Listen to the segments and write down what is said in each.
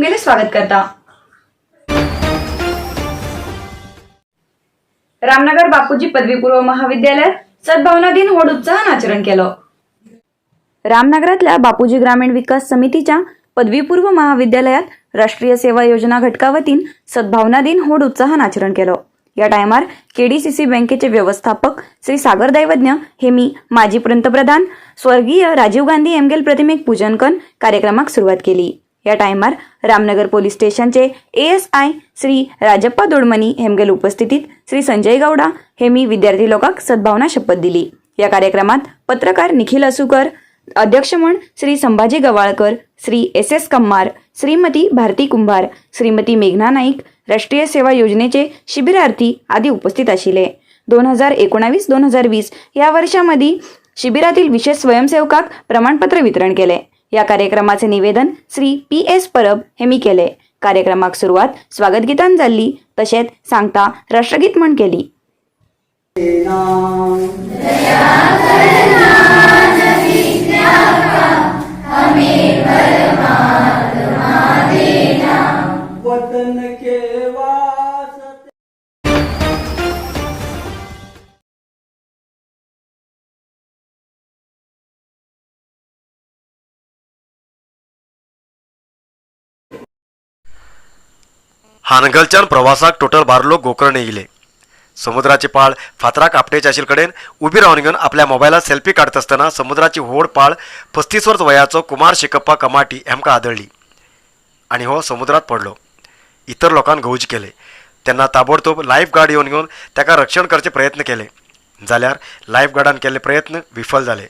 तुमगेले स्वागत करता. रामनगर बापूजी पदवीपूर्व महाविद्यालयात सद्भावना दिन व्हड उत्साहान आचरण केलो. रामनगरातल्या बापूजी ग्रामीण विकास समितीच्या पदवीपूर्व महाविद्यालयात राष्ट्रीय सेवा योजना घटका वतीन सद्भावना दिन व्हड उत्साहान आचरण केलो. या टायमार केडीसीसी बँकेचे व्यवस्थापक श्री सागर दैवज्ञ हे मी माजी पंतप्रधान स्वर्गीय राजीव गांधी एमगेल प्रतिमेक पूजन करून कार्यक्रमाक सुरवात केली. या टायमार रामनगर पोलीस स्टेशनचे एएसआय श्री राजप्पा दोडमनी हेमगेल उपस्थितीत श्री संजय गौडा हे मी विद्यार्थी लोकांक सद्भावना शपथ दिली. या कार्यक्रमात पत्रकार निखिल असुकर, अध्यक्ष म्हण श्री संभाजी गवाळकर, श्री एस एस कम्मार, श्रीमती भारती कुंभार, श्रीमती मेघना नाईक, राष्ट्रीय सेवा योजनेचे शिबिरार्थी आदी उपस्थित आशिल्ले. 2019 2020 या वर्षामध्ये शिबिरातील विशेष स्वयंसेवकाक प्रमाणपत्र वितरण केले. या कार्यक्रमाचे निवेदन श्री पी एस परब हे मी केले. कार्यक्रमाक सुरवात स्वागतगीतान जाल्ली, तशेंच सांगता राष्ट्रगीत म्हण केली. वतन के वास्ते. हानगलच्यान प्रवासाक टोटल 12 लोक गोकर्ण येयले. समुद्राची पाळ फातराक आपटेचे आशिल्ले कडेन उबी रावन घेवन आपल्या मोबायलात सेल्फी काडटा आसतना समुद्राची व्हड पाळ 35 वर्स वयाचो कुमार शिकप्पा कमाटी हेमकां आदळ्ळी आनी हो समुद्रात पडलो. इतर लोकांक गौज केले तेन्ना ताबडतोब लायफ गार्ड येवन घेवन ताका रक्षण करचे प्रयत्न केले, जाल्यार लायफ गार्डान केल्ले प्रयत्न विफल जाले.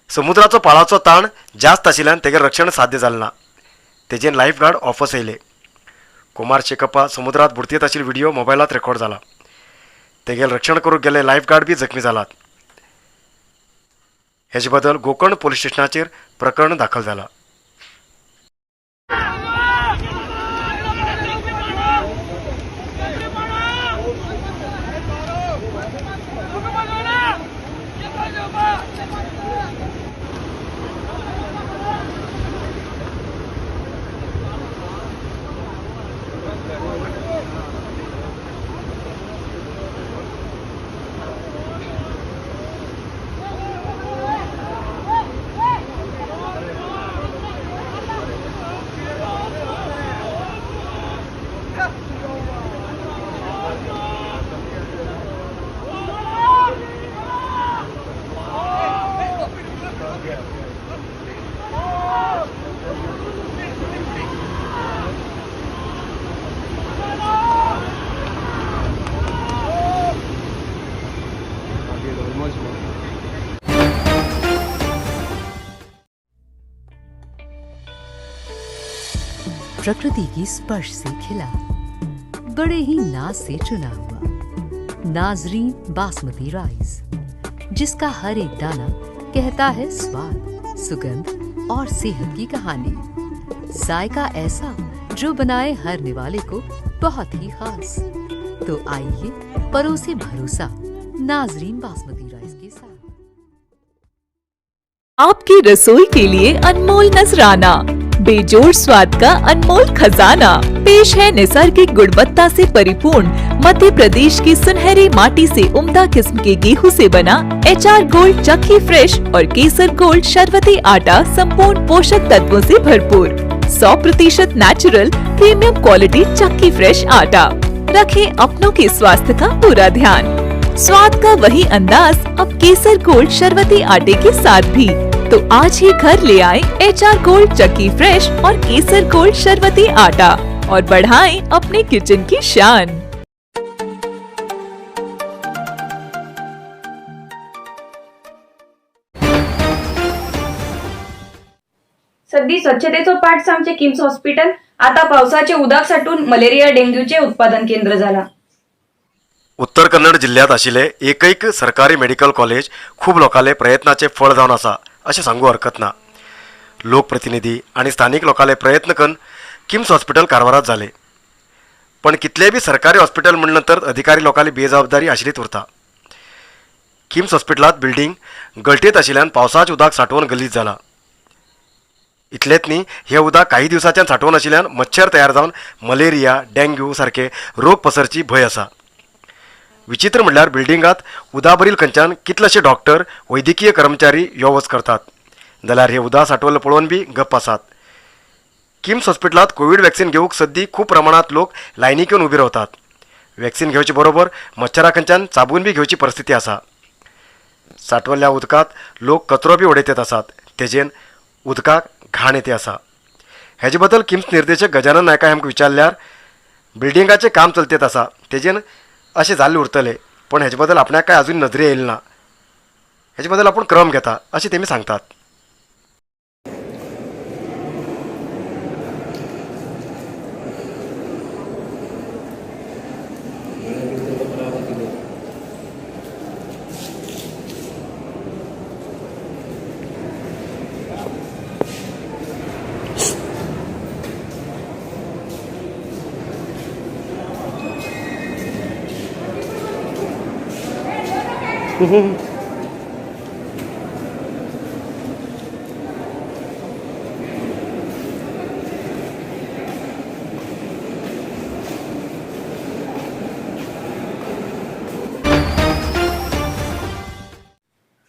समुद्राचो पाळाचो ताण जास्त आशिल्ल्यान तेगेर रक्षण साध्य जालें ना. तेजेर लायफ गार्ड ऑफस येयले. कुमार शेकप्पा समुद्रात बुडतीत आशिल्लो व्हिडिओ मोबायलात रेकॉर्ड जाला. तेगेल रक्षण करूंक गेल्ले लायफ गार्ड बी जखमी जालात. हेजे बदल गोकर्ण पोलीस स्टेशनाचेर प्रकरण दाखल जाला. प्रकृति की स्पर्श से खिला, बड़े ही नाज से चुना हुआ नाजरीन बासमती राइस, जिसका हर एक दाना कहता है स्वाद, सुगंध और सेहत की कहानी। जायका ऐसा जो बनाए हर निवाले को बहुत ही खास। तो आइए परोसे भरोसा नाजरीन बासमती राइस के साथ। आपकी रसोई के लिए अनमोल नजराना, बेजोड़ स्वाद का अनमोल खजाना पेश है। नैसर्गिक गुणवत्ता से परिपूर्ण, मध्य प्रदेश की सुनहरी माटी से उम्दा किस्म के गेहूं से बना एचआर गोल्ड चक्की फ्रेश और केसर गोल्ड शरबती आटा। संपूर्ण पोषक तत्वों से भरपूर, 100% नेचुरल, प्रीमियम क्वालिटी चक्की फ्रेश आटा। रखें अपनों के स्वास्थ्य का पूरा ध्यान। स्वाद का वही अंदाज अब केसर गोल्ड शरबती आटे के साथ भी। तो आज ही घर ले आए एच आर गोल्ड चक्की फ्रेश और केसर गोल्ड शरबती आटा और बढ़ाएं अपने किचन की शान। सध्या स्वच्छतेचो पाठ सांगचे किम्स हॉस्पिटल आता पावसाचे उदक साठून मलेरिया, डेंग्यूचे उत्पादन केंद्र जाला. उत्तर कन्नड जिल्ह्यात आशिल्ले एकैक सरकारी मेडिकल कॉलेज खूब लोकांले प्रयत्नाचे फळ जावन आसा अशें सांगू हरकत ना. लोकप्रतिनिधी आनी स्थानीक लोकांले प्रयत्न करून किम्स हॉस्पिटल कारवारात जाले, पण कितलेय बी सरकारी हॉस्पिटल म्हणलं तर अधिकारी लोकांली बेजबाबदारी आशिल्लीच उरता. किम्स हॉस्पिटलात बिल्डींग गळटेत आशिल्ल्यान पावसाचे उदक साठोवन गलीज जाला. इतलेंच न्ही, हें उदक काही दिवसाच्यान सांठोवन आशिल्ल्यान मच्छर तयार जावन मलेरिया, डेंग्यू सारके रोग पसरची भंय आसा. विचित्र म्हणल्यार बिल्डिंगात उदा भरील खंयच्यान कितलेशे डॉक्टर, वैद्यकीय कर्मचारी यो वच करतात, जाल्यार हे उदक सांठवल्लें पळोवन बी गप्प आसात. किम्स हॉस्पिटलांत कोवीड वॅक्सिन घेवंक सद्दी खूब प्रमाणांत लोक लायनीक येवन उबे रावतात. वॅक्सिन घेवचे बरोबर मच्छरा खंयच्यान चाबून बी घेवची परिस्थिती आसा. सांठवल्ल्या उदकांत लोक कचरो बी उडयतात आसात, तेजेन उदकाक घाण येते आसा. हेजे बद्दल किम्स निर्देशक गजानन नायका आमकां विचारल्यार बिल्डिंगाचें काम चलतेत आसा, तेजेन अशें जाल्लें उरतलें, पण हेजे बद्दल आपणाक काय अजून नदरे येयलें ना, हेजे बद्दल आपूण क्रम घेता अशें तेमी सांगतात.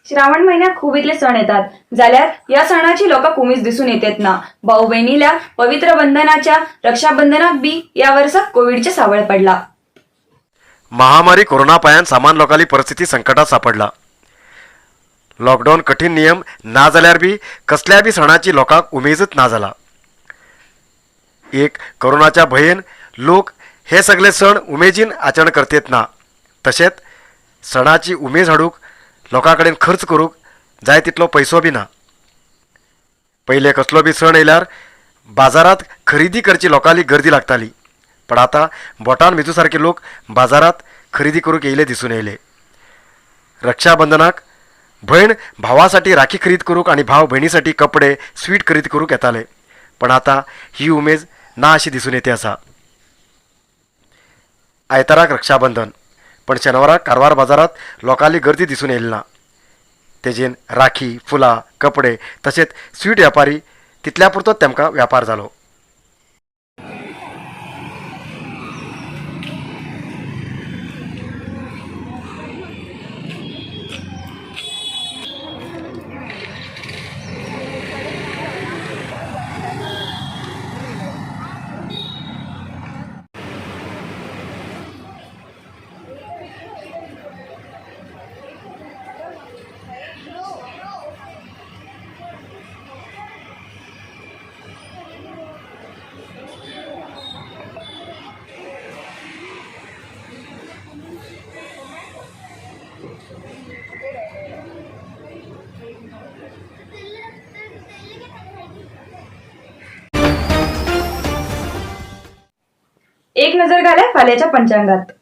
श्रावण महिन्यात खूब इतले सण येतात, जाल्यार या सणाची लोकांक उमेद दिसून येतेत ना. भाऊ बहिणीला पवित्र बंधनाच्या रक्षाबंधनाक बी या वर्साक कोविडचे सावळ पडला. महामारी कोरोना पायान सामान्य लोकांली परिस्थिती संकटात सापडला. लॉकडाऊन कठीण नियम ना जाल्यार बी कसल्या बी सणाची लोकांक उमेदच ना जाला. एक कोरोनाच्या भंयेन लोक हे सगळे सण उमेदीन आचरण करतेत ना, तशेंच सणाची उमेद हाडूंक लोकां कडेन खर्च करूंक जाय तितलो पयसो बी ना. पयले कसलो बी सण येयल्यार बाजारांत खरेदी करची लोकांली गर्दी लागताली, पण आतां बोटान मेजू सारके लोक बाजारांत खरेदी करूंक येयले दिसून येयले. रक्षाबंधनाक भयण भावासाठी राखी खरेदी करूंक आनी भाव भयणीसाठी कपडे, स्वीट खरेदी करूंक येताले, पण आतां ही उमेद ना अशी दिसून येते आसा. आयताराक रक्षाबंधन, पण शेनवाराक कारवार बाजारांत लोकांली गर्दी दिसून येयली ना. तेजेन राखी, फुलां, कपडे तशेंच स्वीट व्यापारी तितल्या पुरतोच तेमकां व्यापार जालो. एक नजर घाल्या फाल्याच्या पंचांगात.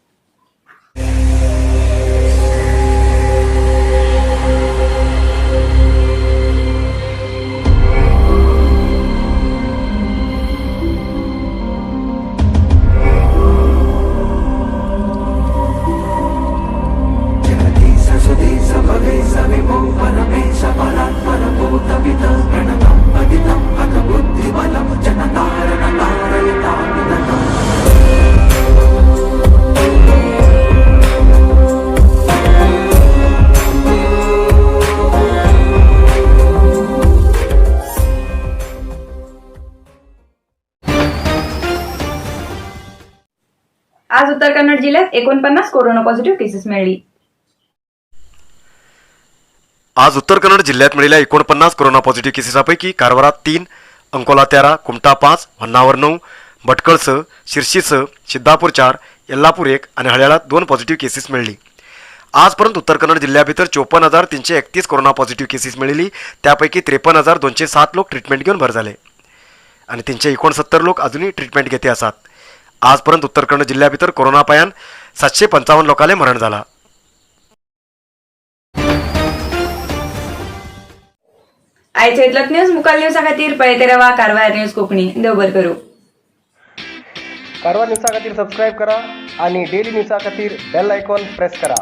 आज उत्तर कन्नड जिल्ह्यात 49 कोरोना पॉझिटिव्ह केसेस मिळाली. आज उत्तर कन्नड जिल्ह्यात मिळालेल्या 49 कोरोना पॉझिटिव्ह केसेसापैकी कारवारात 3, अंकोला 13, कुमठा 5, होन्नावर 9, भटकळ 6, शिर्शी 6, सिद्धापूर 4, येल्लापूर 1 आणि हळ्याळात 2 पॉझिटिव्ह केसेस मिळाली. आजपर्यंत उत्तर कन्नड जिल्ह्याभितर 54,331 कोरोना पॉझिटिव्ह केसेस मिळाली. त्यापैकी 53,207 लोक ट्रीटमेंट घेऊन बरे झाले आणि 369 लोक अजूनही ट्रीटमेंट घेते आसात. आजपर्यंत उत्तर कन्नड जिल्ह्याभितर कोरोना पायान 755 लोकांले मरण झाला. आयचे इतलोच न्यूज. मुखाल न्यूजा खातीर पळयते रावा कारवार न्यूज कोंकणी. देव बरें करूं. कारवार न्यूजा खातीर सबस्क्रायब करा आणि डेली न्यूजा खातीर बेल आयकॉन प्रेस करा.